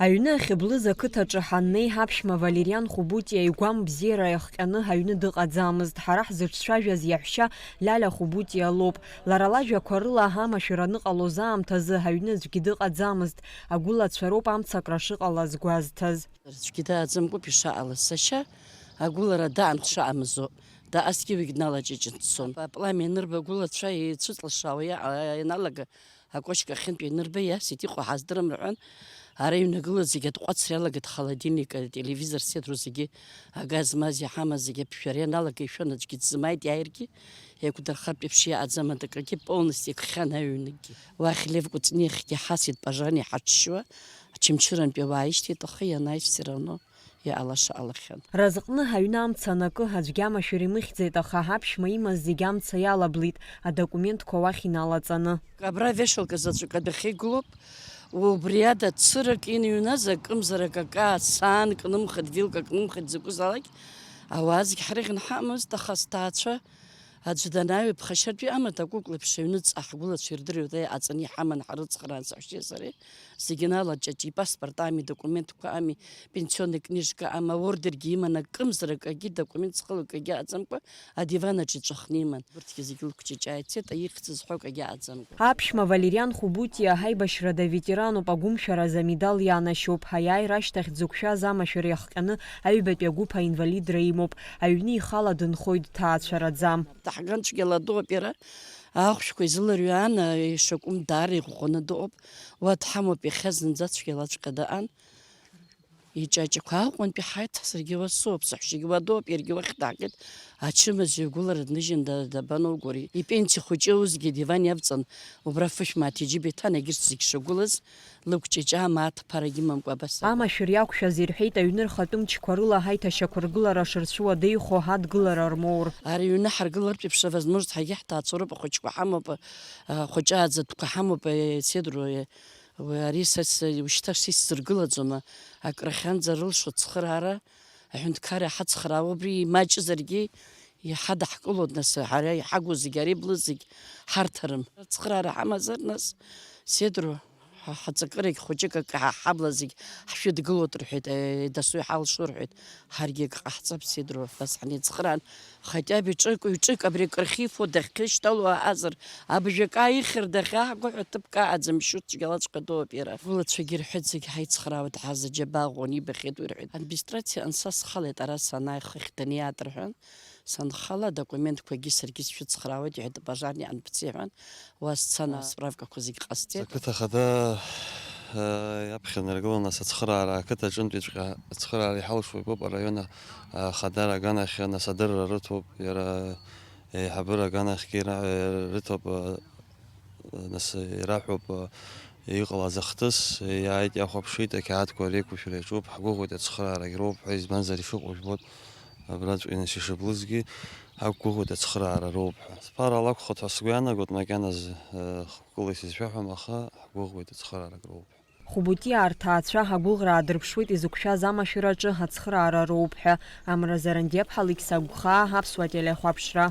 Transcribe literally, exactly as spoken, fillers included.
Аҩны ахьыблыз ақыҭаҿы ҳаннеи, ҳаԥшәма Валериан Хубутиа игәам бзиара иахҟьаны аҩны дыҟаӡамызт. Ҳара ҳзыҿцәажәаз иаҳәшьа Лиаля Хубутиа лоуп. Лара лажәақәа рыла, амашәыр аныҟалоз аамҭазы аҩны аӡәгьы дыҟаӡамызт. Агәылацәа роуп амцакра шыҟалаз гәазҭаз. Аӡәгьы дааӡамкәоуп ишаҟалаз. Сашьа агәылара даан дшаамызоуп. Даасгьы уигь дналаҷыҷын дцон. Апламя ианырба, агәылацәа еицәыҵлашаауа иа-, ианалага, акошка ахьынтә ианырба, иасит, иҟоу ҳаздырам рҳәан. Ара иҩнагылаз зегьы атҟәацра иалагеит, холодильник, ателевизор, седру зегьы, агаз маз иҳамаз зегьы аԥжәара ианалага ишәон, аӡәгьы дзымааит, иааиргьы еиқәдырхартә еиԥш иаҟаӡам, акагьы полностью икхьан аҩнгьы. Уахь Лев Кәыҵниахьгьы ҳасит пожарни ҳаҽшьуа, Очамчырантәи ауаа ишьҭеит, аха ианааи, все равно иҟалаша ҟалахьан. Разҟны ҳаҩны амца анакы, аӡәгьы амашәыр имыхьӡеит, аха ҳаԥшәма имаз зегь амца иалаблит, адокументқәа уахь иналаҵаны. Абра вешалка заҵәык адәахьы игылоуп, убри ада цырак иныҩназ акымзарак акы, саан кнымхеит, вилка кнымхеит, закәызаалак, ауаа зегь ҳрыхьын ҳамазт, аха сҭаацәа Аӡә данааи, ԥхашьартәи амаҭ акәыкә леиԥш аҩныҵҟа ҳгәылацәа ирдыруеит, аиҟаҵаны иҳаман ҳрыцхраан саҳәшьеи сареи. Зегьы налаҷҷаҷ, ипаспорт ами, документқәа ами, пенсионный книжка ами, аордергьы иман, акымзарак, акгьы документ зхыло акгьы аӡамкәа, адиван аҿы иҵәахны иман. Урҭгьы зегьы лықәҷыҷаа ицеит, ихьӡ зҳәо акгьы аӡамкәа. Аԥшәма Валериан Хубутиа аибашьрада ветерануп, агәымшәаразы амедал ианашьоуп. Аиааира ашьҭахь дзықәшәаз амашәыр иахҟьаны аҩбатәи агәыԥ аинвалидра имоуп. Аҩны ихала дынхоит дҭаацәараӡам. Даҳган цәгьала адоуп иара, ахәшәқәа изыларҩаан, ишакәым даара иӷәӷәаны дыҟоуп. Уа дҳамоуп, иахьа зынӡа цәгьалаҵәҟьа дыҟан. Иҷаҷақәа Аҟәантәи ҳаиҭа саргьы уа соуп, саҳәшьагьы уа доуп, иаргьы уахь даагеит. Ачымазаҩ гәылара дныжьын, да-, дабанугәари? Ипенсиа хәыҷы усгьы адиван иавҵан, убра фышә мааҭ иџьыба иҭан, егьырҭ зегь шагәылаз. Лыгәҷыҷаа мааҭ ԥарагьы имамкәа абас акәын. Амашәыр иақәшәаз ирҳәеит, аҩны рхатәы мчқәа рыла ҳаиҭашьақәыргылара шырцәуадеихо адгылара рмоур. Ари аҩны ҳаргылартә еиԥш, авозможность ҳагьаҳҭаацәоуроуп, ахәыҷқәа ҳамоуп, а, ахәыҷы ааӡатәқәа ҳамоуп, а, седру, а, уи ари са с-, ушьҭа сисзыргылаӡом, а, акрахьанӡа рылшо ацхыраара, аҳәынҭқарра ҳацхраауа, убри имаҷызаргьы, иҳадаҳкылоит, нас, ҳара иҳагу зегь, ари блы зегь ҳарҭарым. Ацхыраара ҳамазар, нас, седру, ҳа-, ҳаҵакырагь хәыҷык акы ҳа-, ҳабла зегь ҳшәыдгылоит, рҳәеит, е, дасу иҳалшо, рҳәеит, ҳаргьы акы ҟаҳҵап, седру, нас ҳнеицхраан, хотя бы ҿык, ҩҿык абри акы рхифо дахьышьҭало аазар, абжак ааихьыр дахьаҳго ҳәа ҭыԥк аҟаӡам, шьу цәгьалаҵәҟьа дууп иара. Гәылацәагьы рҳәеит, зегь ҳаицхраауеит, ҳазаџьабаа ӷәӷәаны ибахьеит уи, рҳәеит. Администрациа анса схалеит, ара санааи хыхь даниаат, рҳәан. Санхала, адокументқәагьы саргьы сшәыцхраауеит, иҳәеит, апожарни анԥцы иҳәан, уа сцан, аа, асправкақәа зегь ҟасҵеит. Ақыҭа хада, э, иаԥхьа инаргыланы ацхыраара, ақыҭа аҿынтәиҵәҟьа ацхыраара иҳалшо ибоуп, араион, э, ахадара аганахьы, нас, адырра рыҭоуп, иара, э, еиҳабыра аганахьгьы ира-, э, рыҭоуп, э, Нас ираҳәоуп, иҟалаз ахҭыс, иааит, иахәаԥшит, ақьаадқәа реиқәыршәара иаҿуп, ҳгәыӷуеит, ацхыраарагь роуп ҳәа, избанзар, ишыҟоу жәбоит, абраҵәҟьа нас ишыблызгьы, ҳақәгәыӷуеит, ацхыраара роуп ҳәа. Сԥара лакәхоит ҳәа сгәы иаанагоит, макьаназы, э, хкыла исызшәаҳәом, аха ҳгәыӷуеит, ацхыраарагь роуп ҳәа. Хубутиа рҭаацәа агәыӷра аадырԥшуеит изықәшәаз амашәыраҿы ацхыраара роуп ҳәа. Амра Зарандиаԥҳа, Алықьса Гәхаа, Аԥсуа телехәаԥшра.